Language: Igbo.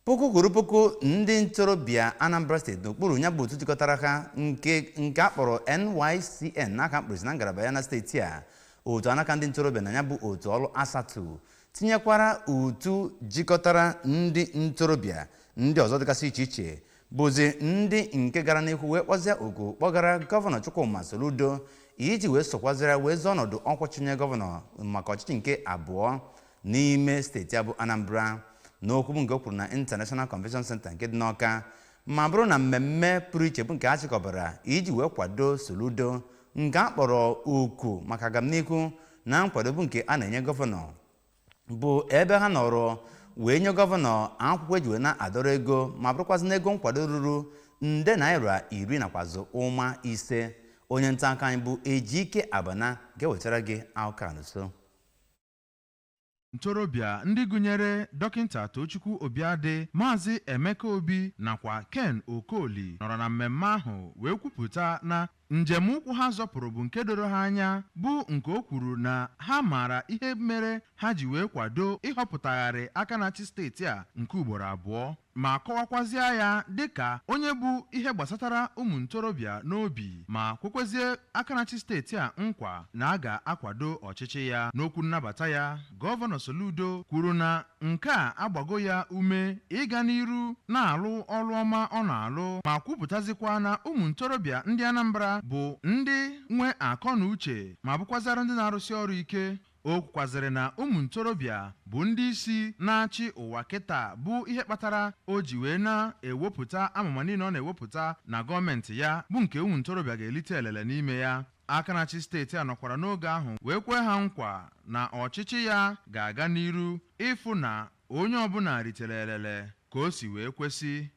Puku kwuru puku ndị ntorobịa Anambra Steeti n'okpuru ya bụ otu jikọtara ha nke a kpọrọ NYCN n'aka mkpirisi na ngalaba ya na steeti a, otu anaka ndị ntorobịa na ya bụ otu ọrụ asatọ, tinyekwara otu jikọtara ndị ntorobịa ndị ọzọ dịgasị iche iche, bụzi ndị nke gara n'ihu wee kpọzie oku kpọgara Gọvanọ Chukwuma Soludo iji wee sokwazira wee zọọ ọnọdụ ọkwa chinye gọvanọ maka ọchịchị nke abụọ n'ime steeti a bụ Anambra. N'okwu bụ nke o kwuru na International Convention Center nke dị n'Awka, ma bụrụ na mmemme pụrụ iche bụ nke a chịkọbara iji wee kwado Soludo, nke a kpọrọ oku maka agamnihu na nkwado bụ nke a na-enye gọvanọ, bụ ebe ha nọrọ wee nye gọvanọ akwụkwọ eji wee na-adọrọ ego, ma bụrụkwazị na ego nkwado ruru nde naira 10 nakwazị ụma 5. Onye nta akụkọ anyị bụ Ejike Abana ga-ewetara gị akụkọ a nso. Ntorobịa ndị gụnyere Dọkịta Tochukwu Obiadị, Maazị Emeka Obi nakwa Ken Okoli nọrọ na mmemme ahụ wee kwupụta na njem ụkwụ ha zọpụrụ bụ nke doro ha anya, bụ nke o kwuru na ha maara ihe mere ha ji wee kwado ịhọpụtagharị aka na-achị steeti a nke ugboro abụọ, ma kọwakwazie ya dịka onye bụ ihe gbasatara ụmụ ntorobịa n'obi, ma kwekwezie aka na-achị steeti a nkwa na a ga-akwado ọchịchị ya. N'okwu nnabata ya, Gọvanọ Soludo kwuru na nke a agbago ya ume ịga n'iru na-alụ ọrụ ọma ọ na-alụ, ma kwupụtazikwa na ụmụ ntorobịa ndị Anambra bụ ndị nwe akọ na uche ma bụkwazara ndị na-arụsi ọrụ ike. O kwukwazịrị na ụmụ ntorobịa bụ ndị isi na-achị ụwa kịta, bụ ihe kpatara o ji wee na-ewepụta amụma niile ọ na-ewepụta na gọọmenti ya, bụ nke ụmụ ntorobịa ga-elite elele n'ime ya. Aka na-achị steeti a nọkwara n'oge ahụ wee kwee ha nkwa na ọchịchị ya ga-aga n'iru ịfụ na onye ọbụla ritere elele ka o si wee kwesị.